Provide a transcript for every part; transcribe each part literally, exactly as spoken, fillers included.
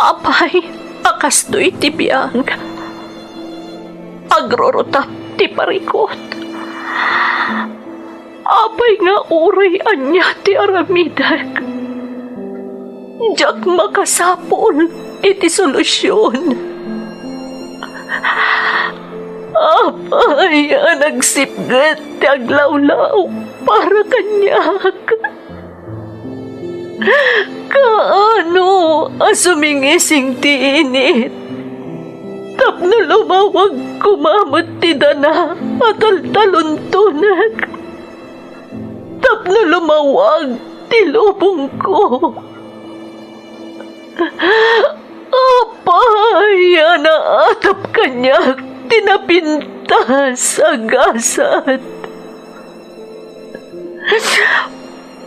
Apay a kastoy ti biag? Agrurutap ti parikut. Apay nga uray ania ti aramidek, diak makasapul iti solusion. Apay a nagsipget ti aglawlaw para kaniak? Kaano a sumingising ti init tapno lumawag koma met ti dana a taltaluntonek? Tapno lumawag ti lubongko. Apay a naatap kaniak ti napintas a gasat?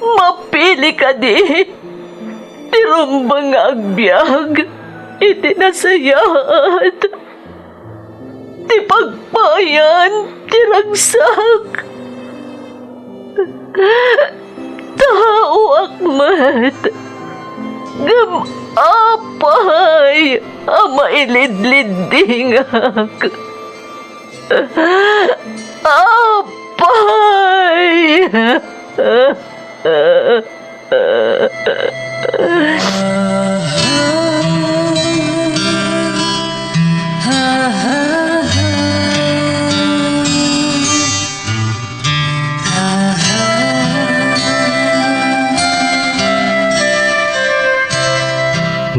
Mapili kadi ti rumbeng nga agbiag iti nasayaat ti pagpayan ti ragsak. Taoak met, ngem apay a mailidliddingak? Apay!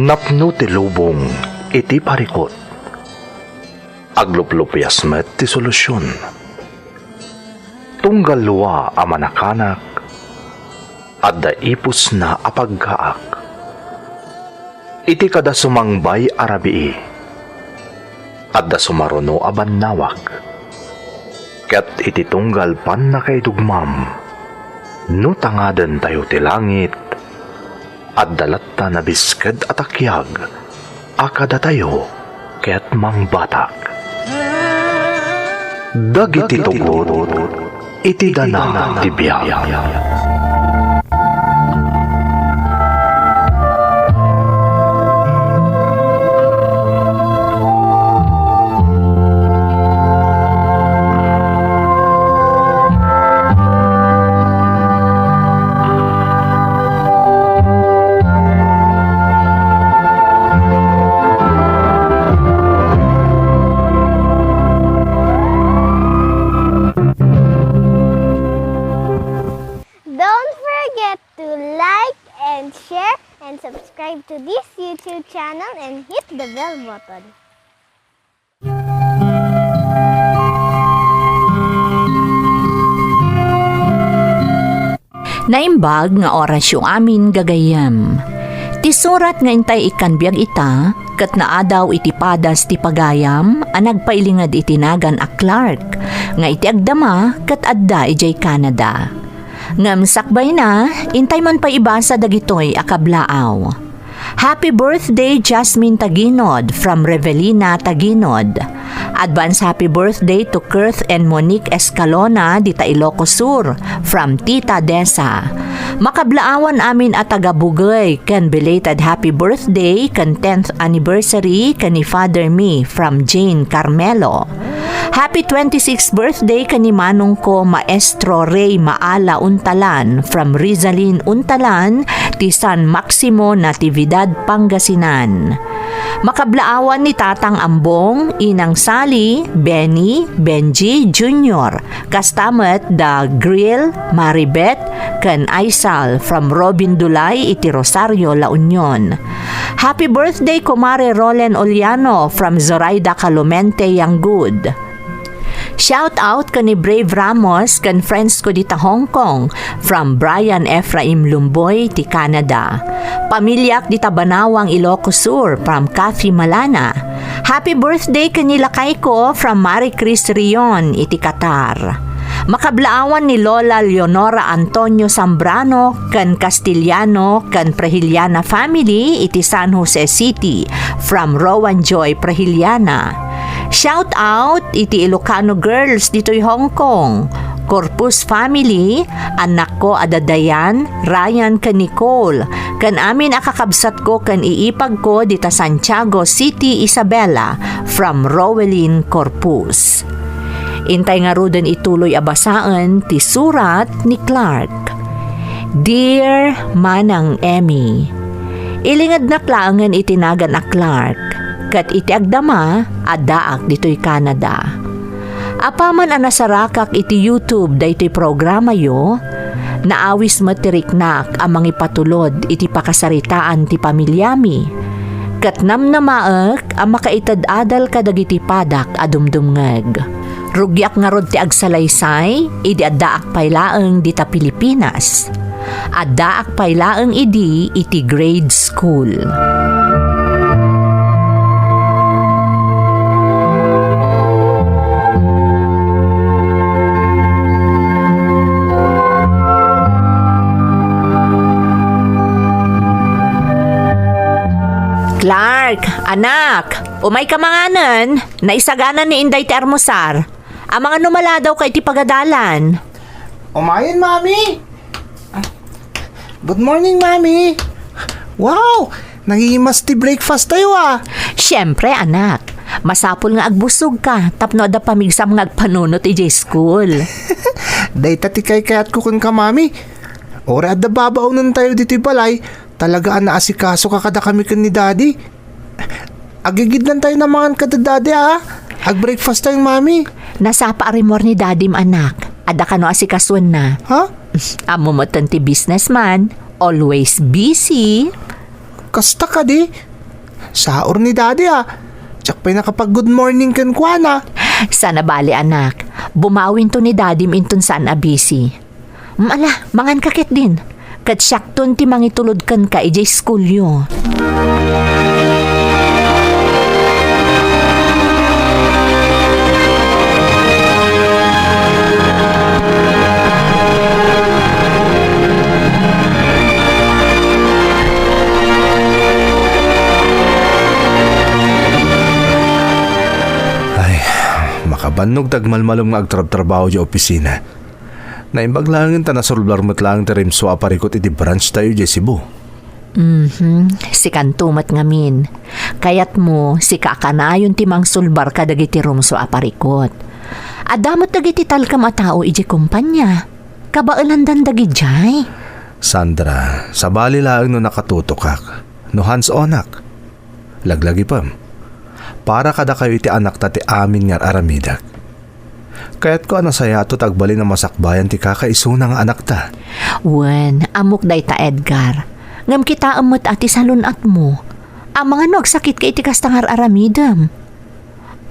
Napno ti lubong iti parikut. Agluplupias met ti solusion. Tunggal lua a manakanak, adda ipusna a paggaak. Iti kada sumangbay a rabii, adda sumaruno a bannawag. Ket iti tunggal pannakaidugmam, no tangadentayo ti langit, adda latta nabisked a takiag a kadatayo ket mangbatak. Dagiti tugot iti dana ti biag. Don't forget to like and share and subscribe to this YouTube channel and hit the bell button. Naimbag nga orasyo amin gagayyem. Ti surat nga intay ikkan biag ita, ket naadaw iti padas ti pagayam a nagpailinged iti nagan a Clark, nga iti agdama ket adda idiay Canada. Ngem sakbayna, intay man pay ibasa dagitoy a kablaaw. Happy birthday, Jasmine Taginod, from Revelina Taginod. Advance happy birthday to Kurt and Monique Escalona, dita Ilocos Sur, from Tita Desa. Makablaawan amin a taga Bugey, ken belated happy birthday ken tenth anniversary ken ni Father Mi, from Jane Carmelo. Happy twenty-sixth birthday ken ni manongko, Maestro Ray Maala Untalan, from Rizalin Untalan, ti San Maximo Natividad, Pangasinan. Makablaawan ni Tatang Ambong, Inang Sally, Benny, Benji Junior, kasta met da Grill, Maribet, ken Aisal from Robin Dulay iti Rosario, La Union. Happy birthday, Kumare Rolen Oliano from Zoraida Calumente, Yanggud. Shout out ken ni Brave Ramos ken friends ko dita Hong Kong from Brian Ephraim Lumboy ti Canada. Pamiliak dita Banawang, Ilocos Sur from Kathy Malana. Happy birthday ken ni lakay ko from Marie Chris Rion iti Qatar. Makablaawan ni Lola Leonora Antonio Zambrano ken Castellano ken Prehiliana family iti San Jose City, from Rowan Joy Prehiliana. Shout out iti Ilocano Girls ditoy Hong Kong, Corpus family, annakko a da Dayan, Ryan ken Nicole, ken amin a kakabsatko ken iipagko dita Santiago City, Isabela, from Rowelyn Corpus. Intay ngaruden ituloy a basaen ti surat ni Clark. Dear Manang Emmy, ilingednak laengen iti nagan a Clark, ket iti agdama, addaak ditoy Canada. Apaman a nasarakak iti YouTube daytoy programayo, naawis met ti riknak a mangipatulod iti pakasaritaan ti pamiliami, ket namnamaek a makaited-adal kadagiti padak a dumdumngeg. Rugiak ngarud ti agsalaysay idi addaak pay laeng dita Pilipinas. Addaak pay laeng idi iti grade school. Clark, anak, umay ka manganen. Naisagana ni Inday ti armusar. Amangan no maladawka iti pagadalan. Umayen, Mami! Good morning, Mami! Wow! Nangimas ti breakfast tayo, ah! Siyempre, anak. Masapul nga agbusog ka tapno adda pamigsam nga agpanunot idiay school. Dayta ti kaykayatko kenka, Mami. Uray adda babaonen tayo ditoy balay, talaga a naasikaso ka kadakami ken ni Daddy. Agigidnan tayo na mangan kada Daddy, ah. Ag-breakfast tayo, Mami. Nasapa a rimmuar ni Dadim, anak. Adda kano asikasuenna. Ha? Ammo metten ti businessman. Always busy. Kasta kadi? Saor ni Daddy, ah. Diak pay nakapag-good morning kenkuana. Sana bali, anak. Bumawinto ni Dadim inton saan a busy. Mm, ala, manganka ketdin. Ket siakton ti mangitulod kenka idiay skulyo. Ay, makabannog ta agmalmalem nga agtrabtrabaho idiay opisina. Naimbag laengen ta nasulbar met laeng ti rimsua a parikut iti branch tayo idiay Cebu. Mhm. Sikanto met ngamin. Kayatmo, sika a kanayon ti mangsulbar kadagiti rumsua a parikut. Adda met dagiti talkem a tao idiay kompania. Kabaelandan dagidiay. Sandra, sabali laeng no nakatutokak, no hands-onak. Laglagipem, para kadakayo iti anakta ti amin nga ar-aramidek. Kayatko a nasayaat ta agbalin a masakbayan ti kakaisuna nga anakta. Wen, ammok dayta, Edgar. Ngem kitaem met a ti salun-atmo. Amangan no agsakitka iti kasta nga ar-aramidem.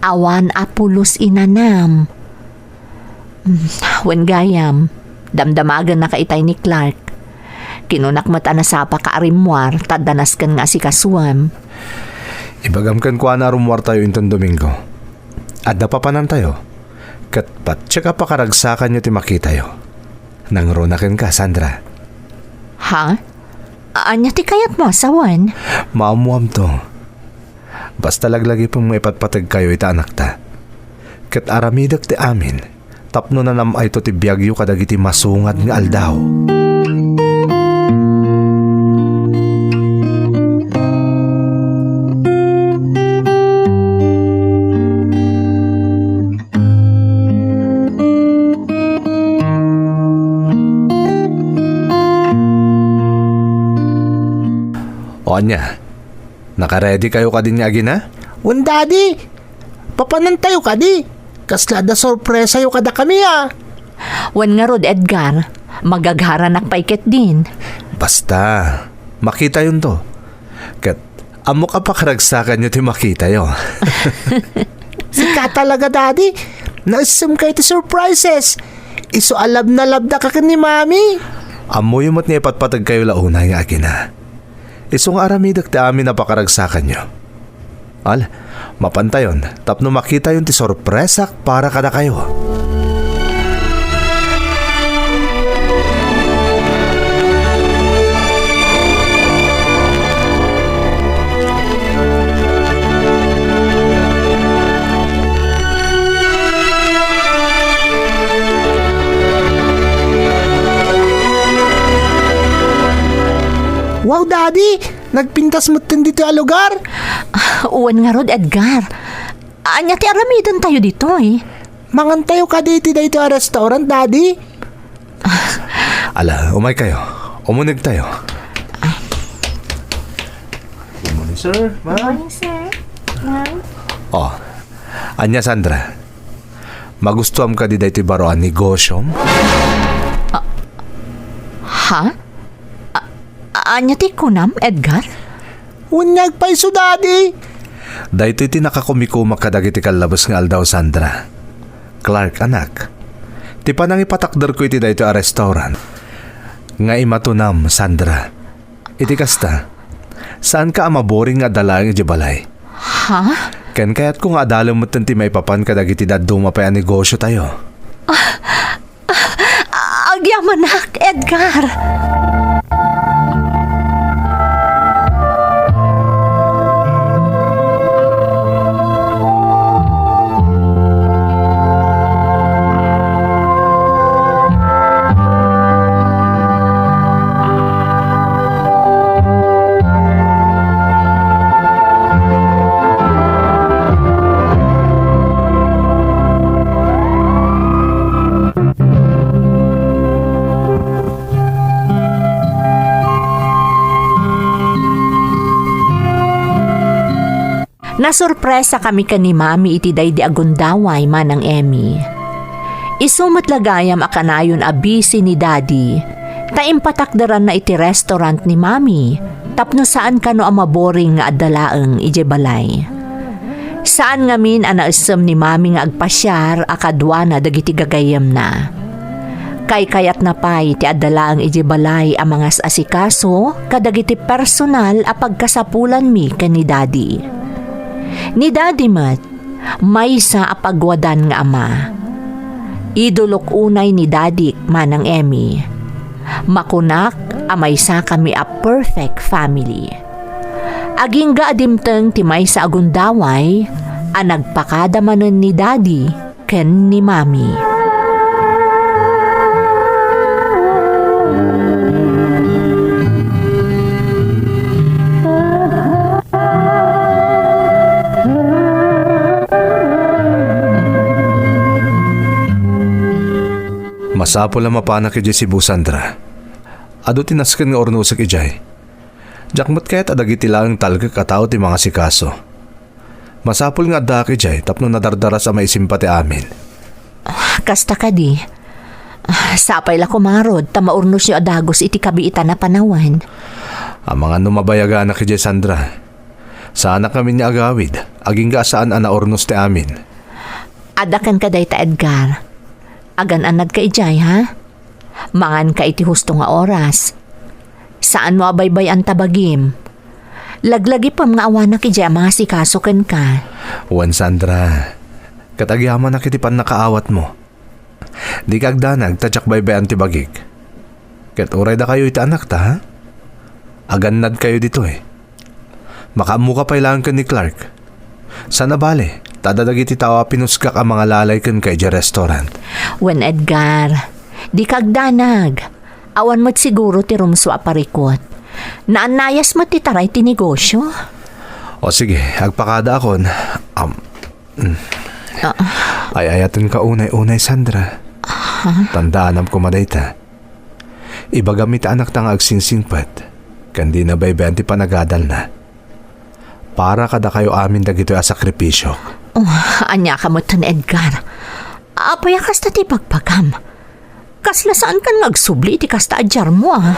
Awan a pulos inanam. Mm, wen gayam, damdamagennaka itay ni Clark. Kinunak met a nasapaka a rimmuar, ta adda nasken nga asikasuem. Ibagam kenkuana a rummuar tayo inton Domingo. Adda papanantayo, ket patiek a pakaragsakanyo ti makitayo. Nangruna kenka, Sandra. Ha? Ania ti kayatmo a sawen? Maammoamto. Basta laglagipem nga ipatpategkayo ita anakta. Ket aramidek ti amin tapno nanam-ayto ti biagyo kadagiti masungad nga aldaw. O ania, nakaready kayo kadin nga agina? Wen, Daddy, papanantayo kadi? Kasla adda sorpresayo kadakami, a. Wen ngarud, Edgar, magagharanak pay ketdin. Basta, makitayonto. Ket ammok a pakaragsakanyo ti makitayo. Sika talaga, Daddy. Naissemkayo ti surprises. Isu a love na love daka ken ni Mami. Ammoyo met nga ipatpategkayo la unay nga agina. Isu nga aramidek ti amin a pakaragsakanyo. Ala, mapantayon tapno makitayon ti sorpresak para kadakayo. Wow, Daddy! Nagpintas metten ditoy a lugar? Ah, wen ngarud, Edgar. Ania ti aramidentayo ditoy? Mangantayo kadi iti daytoy a restaurant, Daddy? Ala, umaykayo. Umunegtayo. Good morning, sir. Ma'am. Morning, sir. Ma'am. Oh. Ania, Sandra? Magustuam kadi daytoy baro a negosyom? Ah, ha? A-, ania ti kunam, Edgar? Wen nga agpayso, Daddy. Daytoy ti nakakumikumak kadagiti kallabes nga aldaw, Sandra. Clark, anak. Ti panangipatakderko iti daytoy a restaurant nga imatunam, Sandra. Iti kasta, saanka a maboring nga adda laeng idiay balay. Ha? Ken kayatko nga adalem metten ti maipapan kadagiti dadduma pay a negosyotayo. Agyamanak, Edgar! Nasurpresakami ken ni Mami iti daydi a gundaway, Manang Emmy. Isu met la gayam a kanayon a busy ni Daddy, ta impatakderanna iti restaurant ni Mami tapno saan kano a maboring nga adda laeng idiay balay. Saan ngamin a naessem ni Mami nga agpasiar a kaduana dagiti gagayyemna. Kaykayatna pay ti adda laeng idiay balay a mangas-asikaso kadagiti personal a pagkasapulanmi ken ni Daddy. Ni Daddy met, maysa a pagwadan nga ama. Idolok unay ni Dadik, Manang Emmy. Makunak a maysakami a perfect family. Agingga a dimteng ti maysa a gundaway a nagpakada manen ni Daddy ken ni Mami. Masapul a mapanak idiay Cebu, Sandra. Adu ti nasken nga urnosek idiay. Diak met kayat a dagiti laeng talgek a tao ti mangasikaso. Masapul nga addaak idiay tapno nadardaras a maisimpa ti amin. Kasta kadi. Sapay la koma ngarud ta maurnosyo a dagus iti kabiitan a panawen. Amangan no mabayaganak idiay, Sandra. Saanak ngamin nga agawid, agingga a saan a naurnos ti amin. Adda kenka dayta, Edgar. Agan-anadka idiay, ha? Manganka iti husto nga oras. Saanmo a baybay-an ta bagim. Laglagipem nga awanak idiay a mangasikaso kenka. Wen, Sandra, ket agyamanak iti pannakaawatmo. Dika agdanag ta diak baybay-an ti bagik. Ket uray dakayo iti anakta, ha? Agannadkayo ditoy. Makaammoka pay laeng ken ni Clark. Saan a bale, ta adda dagiti tao a pinusgak a mangalalay kenka idiay restaurant. Wen, Edgar, dika agdanag. Awan met siguro ti rumsua a parikut. Naannayas met ti taray ti negosyo. O sige, agpakadaakon. Am, mm. Ah. Ay-ayatenka unay-unay, Sandra. Ha? Tandaanam koma dayta. Ibagam iti anakta nga agsingsingpet, ken dina baybay-an ti panagadalna. Para kadakayo amin dagitoy a sakripisiok. Oh, ania ka metten, Edgar? Apay a kasta ti ibagbagam? Kasla saankan nga agsubli iti kasta a diarmo, a?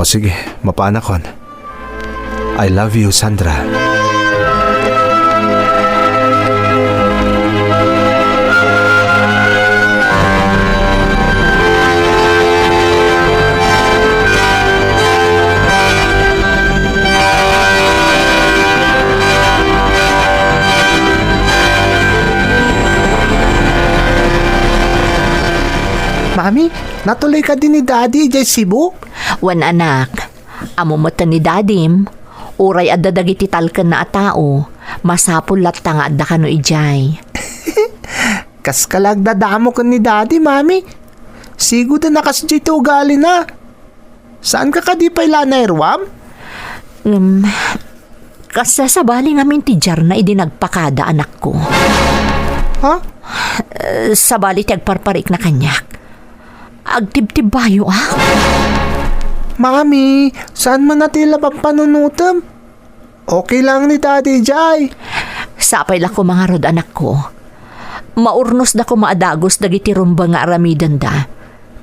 O sige, mapanakon. I love you, Sandra. Mami, natuloy kadi ni Daddy idiay Cebu? Wen, anak. Ammo met ni Dadim, uray adda dagiti talkenna a tao, masapul latta nga adda kano idiay. Kaska la agdadamo ken ni Daddy, Mami. Sigud a nakasdiay ti ugalina. Saanka kadi pay la nairuam? Ngem, kasla sabali ngamin ti diarna idi nagpakada, anakko. Ha? Eh, sabali ti agparparikna kaniak. Agtibtibbayo, ah. Mami, saan man a ti la pampanunotem? Okay lang ni Daddy jay. Sapay la koma ngarud, anakko. Maurnosda koma a dagus dagiti rumbeng nga aramidenda.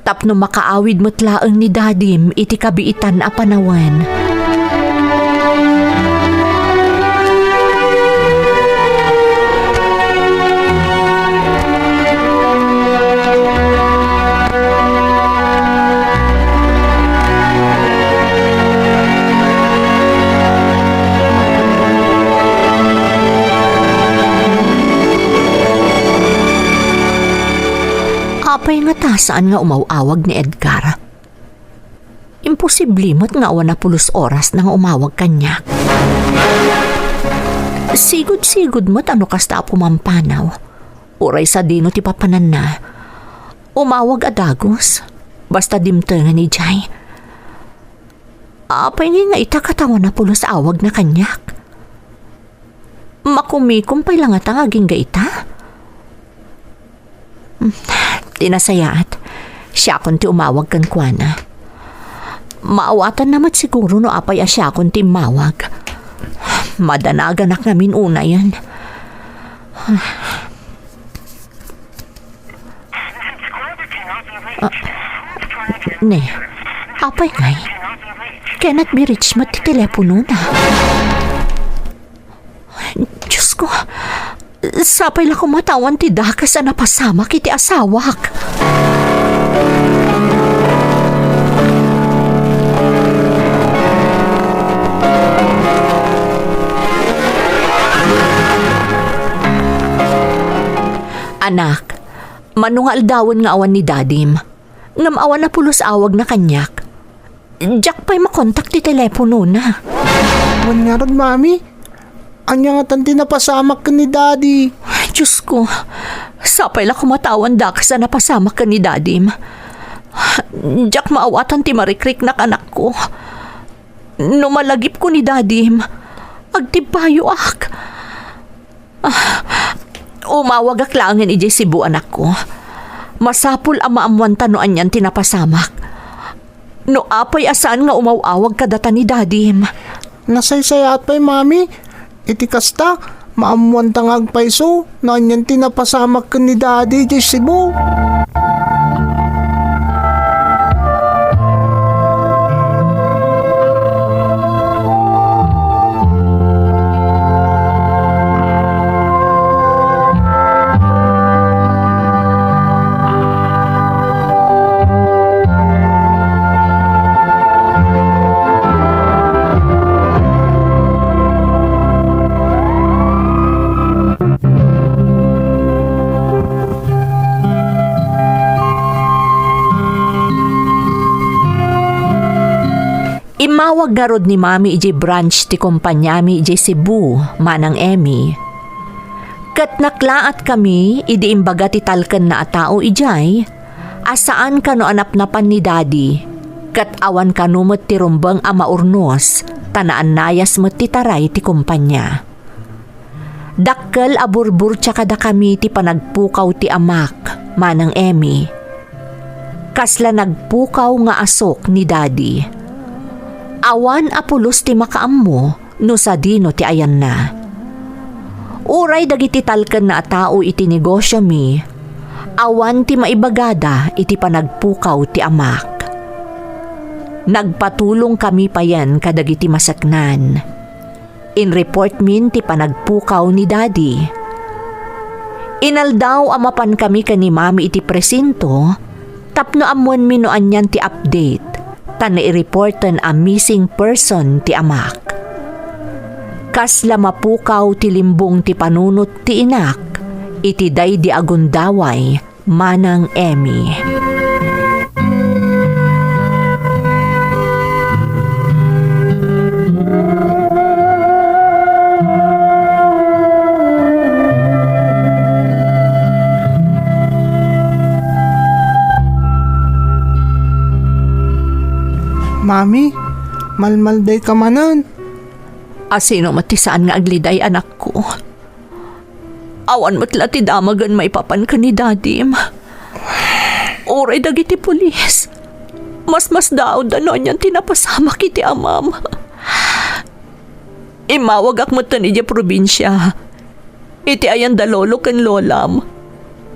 Tapno makaawid met laeng ni Dadim iti kabiitan a panawen. Apay ngata saan nga umaw-awag ni Edgar? Imposible met nga awan a pulos oras na nga umawag kaniak. Sigud-sigud met a no kasta a pumampanaw, uray sadino ti papananna. Umawag a dagus, basta dimtengen idiay. Apay ngay nga ita ket awan a pulos awagna kaniak? Makumikom pay la ngata nga agingga ita? Hmm, ti nasayaat, siakon ti umawag kenkuana. Maawatanna met siguro no apay a siakon ti immawag. Madanaganak ngamin unayen. Ah, ne, apay ngay? Cannot be reached met ti teleponona. Diosko, sapay la koma ta awan ti dakes a napasamak iti asawak. Anak, mano nga aldawen nga awan ni Dadim, ngem awan a pulos awagna kaniak. Diak pay makontak ti teleponona. Wen ngarud, Mami, ania ngatan ti napasamak ken ni Daddy? Diosko, sapay la koma ta awan dakes a napasamak ken ni Dadim. Diak maawatan ti marikriknak, anakko. No malagipko ni Dadim, agtibbayoak. Ah, umawagak laengen idiay Cebu, anakko. Masapul a maammoanta no anian ti napasamak. No apay a saan nga umaw-awag kadata ni Dadim. Nasaysayaat pay, Mami. Iti kasta, maammoanta nga agpayso no anian ti napasamak ken ni Daddy idiay Cebu. Immawag ngarud ni Mami idiay branch ti kompaniami idiay Cebu, Manang Emmy. Ket naklaat kami idi imbaga ti talkenna a tao idiay a saan kano a napnapan ni Daddy, ket awan kano met ti rumbeng a maurnos, ta naannayas met ti taray ti kompania. Dakkel a burburtia kadakami ti panagpukaw ti amak, Manang Emmy. Kasla nagpukaw nga asok ni Daddy. Awan a pulos ti makaammo no sadino ti ayanna. Uray dagiti talkenna a tao iti negosiomi, awan ti maibagada iti panagpukaw ti amak. Nagpatulongkami payen kadagiti maseknan. Inreportmin ti panagpukaw ni Daddy. Inaldaw a mapankami ken ni Mami iti presinto tapno ammoenmi no anian ti update, ta naireporten a missing person ti amak. Kasla mapukaw ti limbong ti panunot ti inak iti daydi a gundaway, Manang Emmy. Mami, malmaldayka manen. A, sino met ti saan nga agliday, anakko? Awan met la ti damag a maipapan ken ni dadim. Uray dagiti pulis, masmasdaawda no anian ti napasamak iti amam. Immawagak metten idiay probinsia, iti ayan da lolo ken lolam.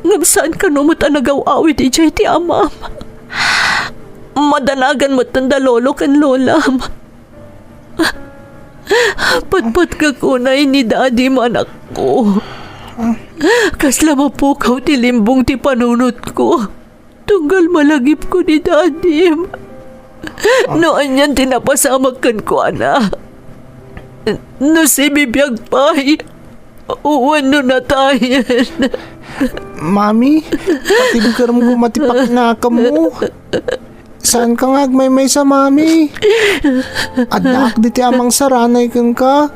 Ngem saan kano met a nagaw-awid idiay ti amam. Madanagan metten da lolo ken lolam. Patpatgak unay ni dadim, anakko. Kasla mapukaw ti limbong ti panunotko. Tunggal malagipko ni dadim. No anian ti napasamak kenkuana. No sibibiag pay, wenno natayen. Mami, patibkerem koma ti pakinakammo. Saanka nga agmaymaysa, Mami. Addaak ditoy a mangsaranay kenka.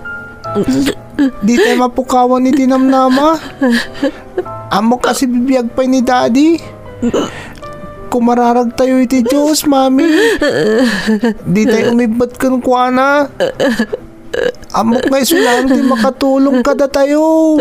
Ditay mapukawan iti namnama. Ammok a sibibiag pay ni Daddy. Kumararagtayo iti Dios, Mami. Ditay umibbet kenkuana. Ammok nga isu laeng ti makatulong kadatayo.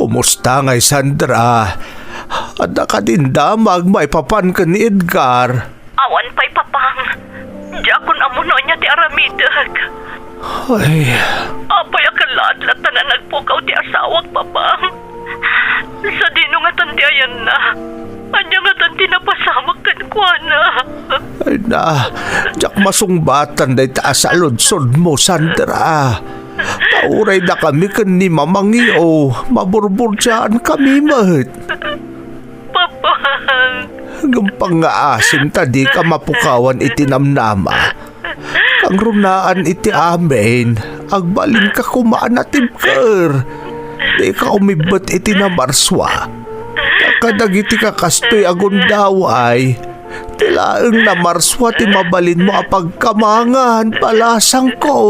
Kumusta ngay, Sandra? Adda kadin damag maipapan ken ni Edgar? Awan pay, Papang. Diakon ammo no ania ti aramidek. Ay. Apay a kallaat latta nga nagpukaw ti asawak, Papang? Sadino ngatan ti ayanna? Ania ngatan ti napasamak kenkuana? Ay na, diak masungbatan dayta a saludsodmo, Sandra. Ta uray dakami ken ni Mamang Io, maburburdiaankami met. Papang. Ngem pangngaasim ta dika mapukawan iti namnama. Kangrunaan iti amin, agbalinka koma a natibker. Dika umibbet iti namarsua. Ta kadagiti kakastoy a gundaway, ti laeng namarsua ti mabalinmo a pagkamangan, balasangko.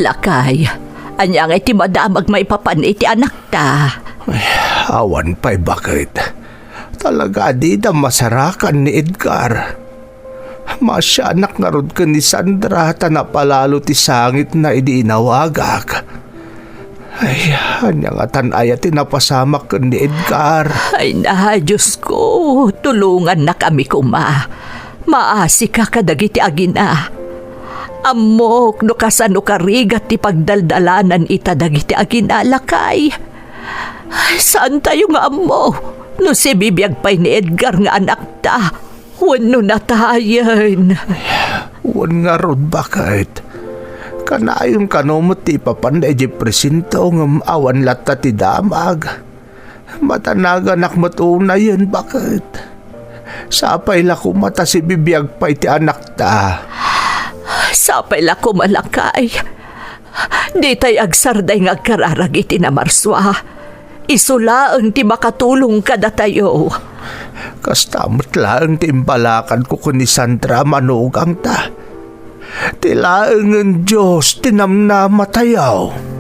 Lakay, ania ngay ti madamag maipapan iti anakta? Ay, awan pay, baket. Talaga a dida masarakan ni Edgar. Maasianak ngarud ken ni Sandra ta napalalo ti sangitna idi inawagak. Ay, ania ngatan aya ti napasamak ken ni Edgar? Ay na, Diosko, tulongannakami koma. Maasika kadagiti agina. Ammok no kasano karigat ti pagdaldalanan ita dagiti agina, lakay. Ay, saantayo nga ammo no sibibiag pay ni Edgar nga anakta wenno natayen. Wen ngarud, baket. Kanayon kano met ti ipapanda idiay presinto ngem awan latta ti damag. Madanaganak met unayen, baket. Sapay la koma ta sibibiag pay ti anakta. Sapay la koma, lakay. Ditay agsarday nga agkararag iti namarsua. Isu laeng ti makatulong kadatayo. Kasta met laeng ti imbalakadko ken ni Sandra a manugangta. Ti laengen Dios ti namnamatayo.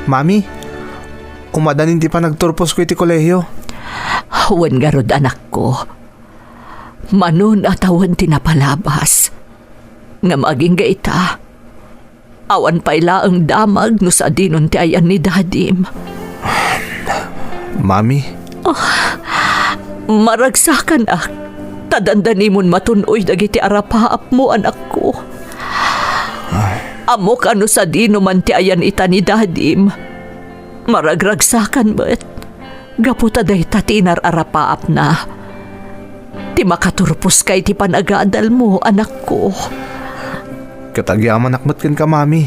Mami, umadanin ti panagturposko iti kolehio. Wen ngarud, anakko. Mano a tawen ti napalabas. Ngem agingga ita, awan pay laeng damag no sadinon ti ayan ni dadim. Mami. Maragsakanak, ta dandanimon matun-oy dagiti arapaapmo, anakko. Ammok a no sadino man ti ayan ita ni dadim. Maragragsakan met, gapu ta dayta ti inar-arapaapna ti makaturposka iti panagadalmo, anakko. Ket agyamanak met kenka, Mami.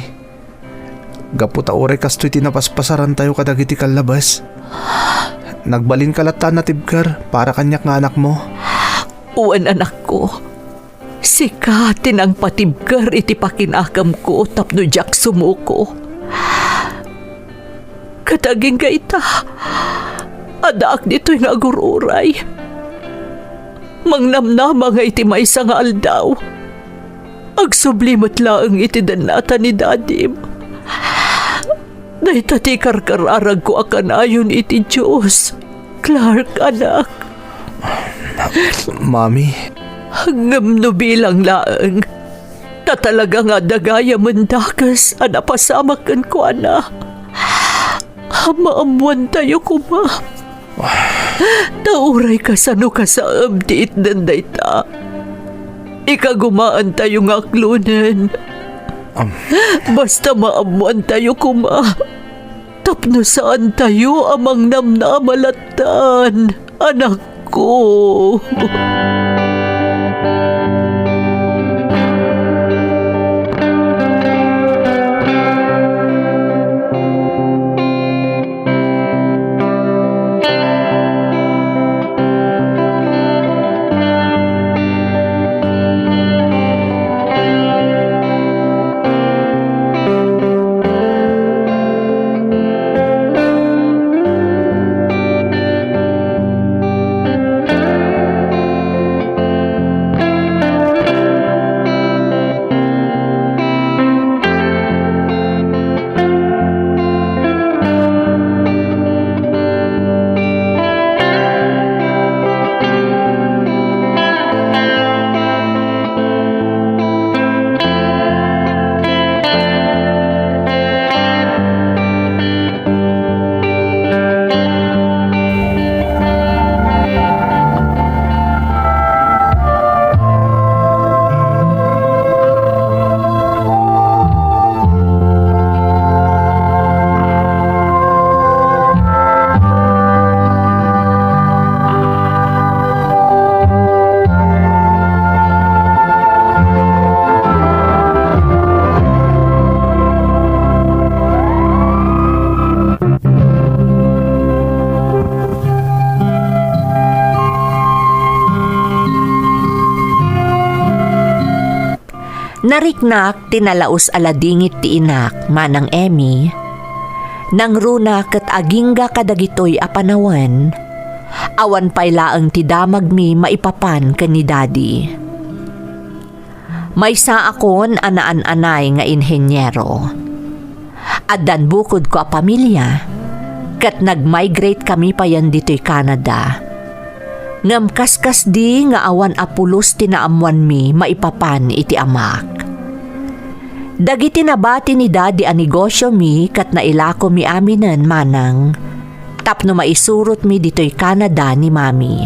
Gapu ta uray kastoy ti napaspasarantayo kadagiti kallabes, nagbalinka latta a natibker para kaniak nga anakmo. Wen, anakko, sika ti nangpatibker iti pakinakemko tapno diak sumuko. Ket agingga ita, addaak ditoy nga agur-uray. Mangnamnama nga iti maysa nga aldaw, agsubli met laeng iti dennata ni dadim. Dayta ti karkararagko a kanayon iti Dios, Clark, anak. Mami. Ngem no bilang laeng, ta talaga nga adda gayam a dakes a napasamak kenkuana, maammoantayo koma. Ta uray kasano kasaem ti itdan dayta, ikagumaantayo nga aklonen. Am. Basta maammoantayo koma tapno saantayo a mangnamnama lattan, anakko. Nariknak ti nalaus a ladingit ti inak, Manang Emmy. Nangruna ket agingga kadagitoy a panawen, awan pay laeng ti damagmi maipapan ken ni Daddy. Maysaakon a naan-anay nga inheniero. Addan bukodko a pamilia, ket nag-migrate kami payen ditoy Canada. Ngem kaskasdi nga awan a pulos ti naammoanmi maipapan iti amak. Dagiti nabati ni Daddy a negosiomi ket nailakomi aminen manang tapno maisurotmi ditoy Canada ni Mami.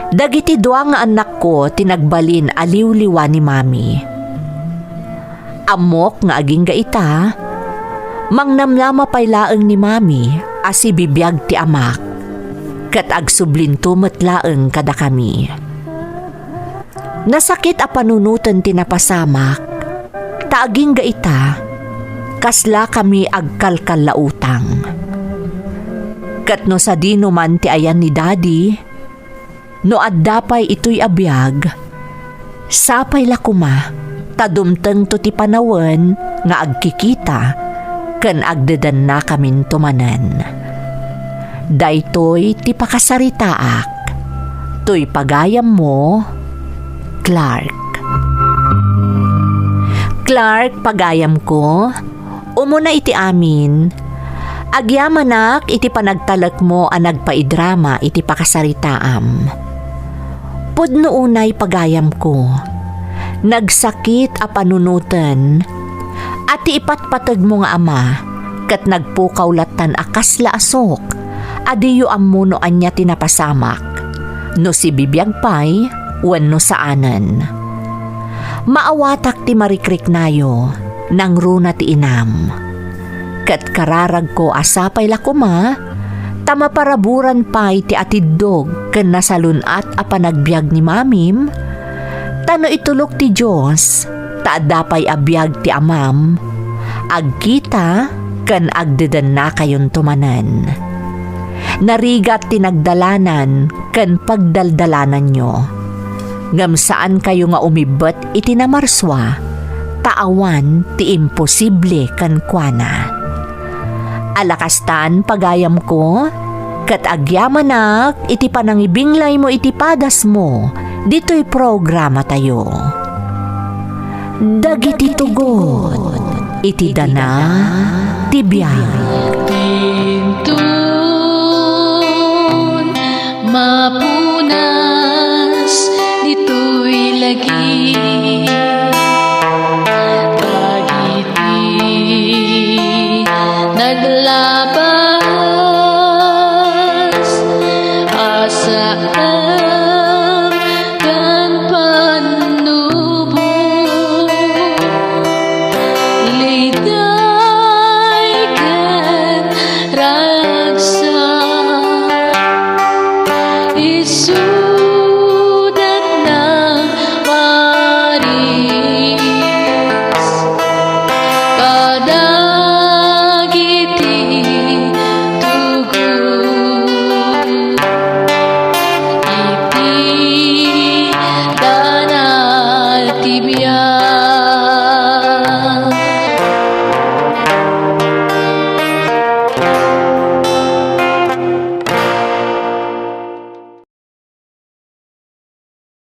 Dagiti dua nga annakko ti nagbalin a liwliwa ni Mami. Ammok nga agingga ita, mangnamnama pay laeng ni Mami a sibibiag ti amak, ket agsublinto met laeng kadakami. Nasakit a panunoten ti napasamak, ta agingga ita, kaslakami agkalkallautang. Ket no sadino man ti ayan ni Daddy, no adda pay itoy a biag, sapay la koma ta dumtengto ti panawen nga agkikita ken agdedennakaminto manen. Daytoy ti pakasaritaak. Toy pagayammo, Clark. Clark, pagayamko, Umuna iti amin, agyamanak iti panagtalekmo a nagpaidrama iti pakasaritaam. Pudno unay pagayamko, nagsakit a panunoten a ti ipatpategmo nga ama ket nagpukaw lattan a kasla asuk a diyo ammo no ania ti napasamak, no sibibiag pay wenno saanen. Maawatak ti marikriknayo, nangruna ti inam. Ket kararagko a sapay la koma ta maparaburan pay ti atiddog ken nasalun-at a panagbiag ni mamim, ta no itulok ti Dios ta adda pay a biag ti amam, agkita ken agdedennakayonto manen. Narigat ti nagdalanan ken pagdaldalananyo. Ngem saankayo nga umibbet iti namarsua, ta awan ti imposible kenkuana. Ala kastan, pagayamko, ket agyamanak iti panangibinglaymo iti padasmo ditoy programatayo. Dagiti tugot iti dana ti biag. Inton mapunas ditoy lagi, dagiti nagla-